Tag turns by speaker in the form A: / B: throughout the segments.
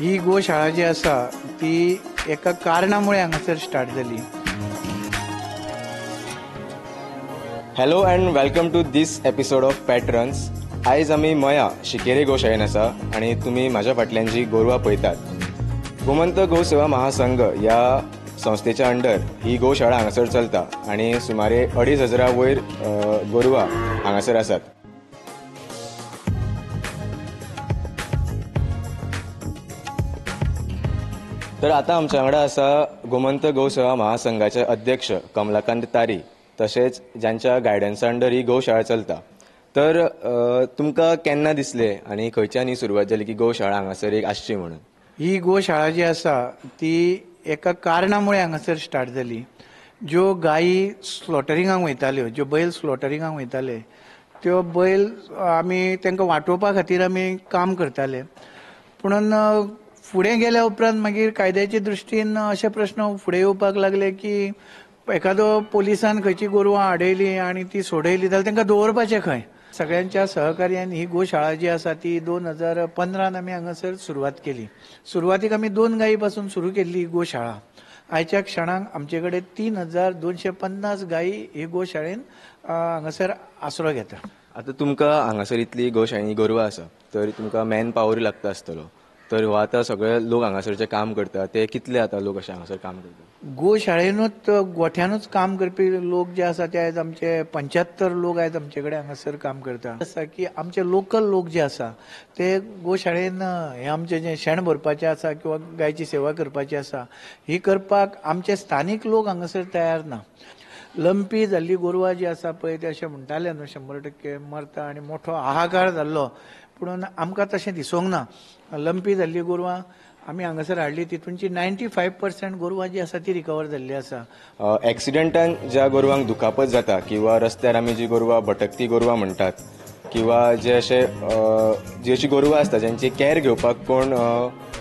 A: ही गोशाळा जी आसा ती एका कारणामुळे हांगासर स्टार्ट जाली.
B: Hello and welcome to this episode of patrons. आयज आमी मया शिकेरे गोशाळेन आसा आनी तुमी म्हाज्या फाटल्यान जी गोरवां पळयतात, गोमंत गोसेवा महासंघ ह्या संस्थेच्या अंडर ही गोशाळा हांगासर चलता आनी सुमारे 2500 वयर गोरवां हांगासर आसात. तर आतां आमच्या वांगडा आसा गोमंत गोसेवा महासंघाचे अध्यक्ष कमलाकांत तारी, तशेंच ज्यांच्या गायडन्सा अंडर ही गोशाळा चलता. तर तुमकां केन्ना दिसलें आनी खंयच्यान ही सुरवात जाली की गोशाळा हांगासर एक आसची म्हणून?
A: ही गोशाळा जी आसा ती एका कारणामुळे हांगासर स्टार्ट जाली. ज्यो गायी स्लॉटरिंगाक वयताल्यो, ज्यो बैल स्लॉटरिंगाक वयताले, त्यो बैल आमी तांकां वाटोवपा खातीर आमी काम करताले. पुणून फुडें गेल्या उपरांत मागीर कायद्याचे दृश्टीन अशे प्रश्न फुडें येवपाक लागले की एखादो पोलिसान खंयची गोरवां आडयली आनी ती सोडयली जाल्यार तांकां दवरपाचें खंय. सगळ्यांच्या सहकार्यान ही गोशाळा जी आसा ती 2015 आमी हांगासर सुरवात केली. सुरवातीक आमी 2 गायी पासून सुरू केल्ली ही गोशाळा. आयच्या क्षणाक आमचे कडेन 3250 गायी ही गोशाळेन हांगासर आसरो घेता.
B: आतां तुमकां हांगासर इतली गोशाळी गोरवां आसा तर तुमकां मॅन पावरूय लागता आसतलो, तर हो आतां सगळे लोक हांगासरचे काम करता ते कितले आतां लोक अशे हांगासर काम करता?
A: गोशाळेनूच गोठ्यानूच काम करपी लोक जे आसा ते आयज आमचे 75 लोक आयज आमचे कडेन हांगासर काम करता. आसा की आमचे लोकल लोक जे आसा ते गोशाळेन हे आमचे जे शेण भरपाचें आसा किंवा गायची सेवा करपाची आसा ही करपाक आमचे स्थानीक लोक हांगासर तयार ना. लंपी जाल्ली गोरवां जी आसा पळय ते अशें म्हणटाले न्हू 100% मरता आनी मोठो हाहाकार जाल्लो, पूण आमकां तशें दिसूंक ना. लंपी जाल्ली गोरवां आमी हांगासर हाडली तितूनची 95% गोरवां जी आसा ती रिकवर जाल्ली आसा.
B: एक्सिडंटान ज्या गोरवांक दुखापत जाता किंवा रस्त्यार आमी जी गोरवां भटकती गोरवां म्हणटात किंवा जे अशे जी अशी गोरवां आसता ज्यांची कॅर घेवपाक कोण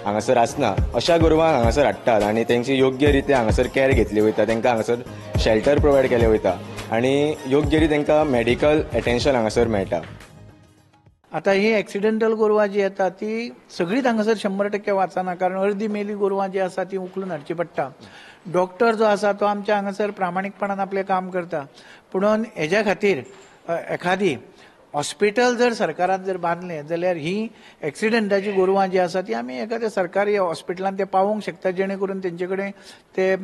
B: हांगासर आसना, अशा गोरवांक हांगासर हाडटात आनी तेंची योग्य रित्या हांगासर कॅर घेतली वयता, तांकां हांगासर शेल्टर प्रोवायड केलें वयता आनी योग्य रितीन तांकां मेडिकल एटेन्शन हांगासर मेळटा.
A: आतां ही एक्सिडेंटल गोरवां जी येता ती सगळीच हांगासर 100% वाचना, कारण अर्दी मेली गोरवां जी आसा ती उखलून हाडची पडटा. डॉक्टर जो आसा तो आमच्या हांगासर प्रामाणीकपणान आपलें काम करता, पुणून हेज्या खातीर एखादी हॉस्पिटल जर सरकारान जर बांदलें जाल्यार ही एक्सिडंटाची गोरवां जी आसा ती आमी एखाद्या सरकारी हॉस्पिटलान ते पावोवंक शकता, जेणे करून तेंचे कडेन ते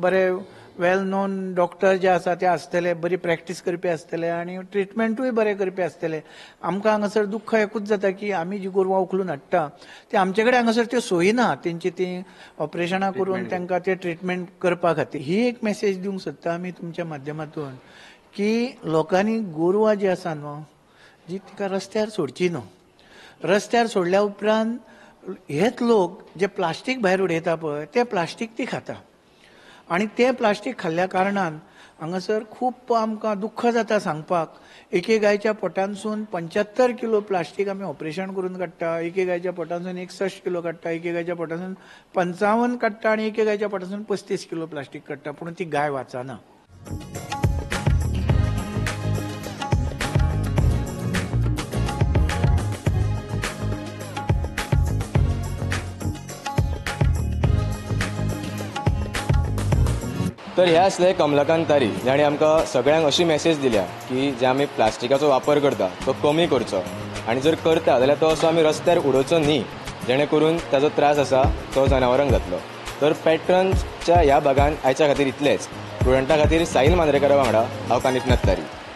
A: बरे वेल नोन डॉक्टर जे आसा ते आसतले, बरी प्रॅक्टीस करपी आसतले आनी ट्रिटमेंटूय बरें करपी आसतले. आमकां हांगासर दुख्ख एकूच जाता की आमी जी गोरवां उखलून हाडटा ती आमचे कडेन हांगासर त्यो सोयी ना तेंची ती ऑपरेशनां करून तांकां ते ट्रिटमेंट करपा खातीर. ही एक मेसेज दिवंक सोदता आमी तुमच्या माध्यमांतून की लोकांनी गोरवां जी आसा न्हू जी तिका रस्त्यार सोडची न्हू. रस्त्यार सोडल्या उपरांत हेच लोक जे प्लास्टीक भायर उडयता पळय तें प्लास्टीक ती खाता आनी तें प्लास्टीक खाल्ल्या कारणान हांगासर खूब आमकां दुख्ख जाता सांगपाक. एके गायच्या पोटांतसून 75 किलो प्लास्टीक आमी ऑपरेशन करून काडटा, एके गायच्या पोटांतसून 61 किलो काडटा, एके गायच्या पोटांतसून 55 काडटा आनी एके गायच्या पोटांतसून 35 किलो प्लास्टीक काडटा, पूण ती गाय वाचना.
B: तर हे आसले कमलाकांत तारी जाणें आमकां सगळ्यांक अशी मेसेज दिल्या की जे आमी प्लास्टिकाचो वापर करता तो कमी करचो आनी जर करता जाल्यार तो असो आमी रस्त्यार उडोवचो न्ही, जेणे करून ताजो त्रास आसा तो जनावरांक जातलो. तर पॅट्रन्सच्या ह्या भागान आयच्या खातीर इतलेंच. स्टुडंटा खातीर साहिल मांद्रेकरा वांगडा हांव कानिफनाथ तारी.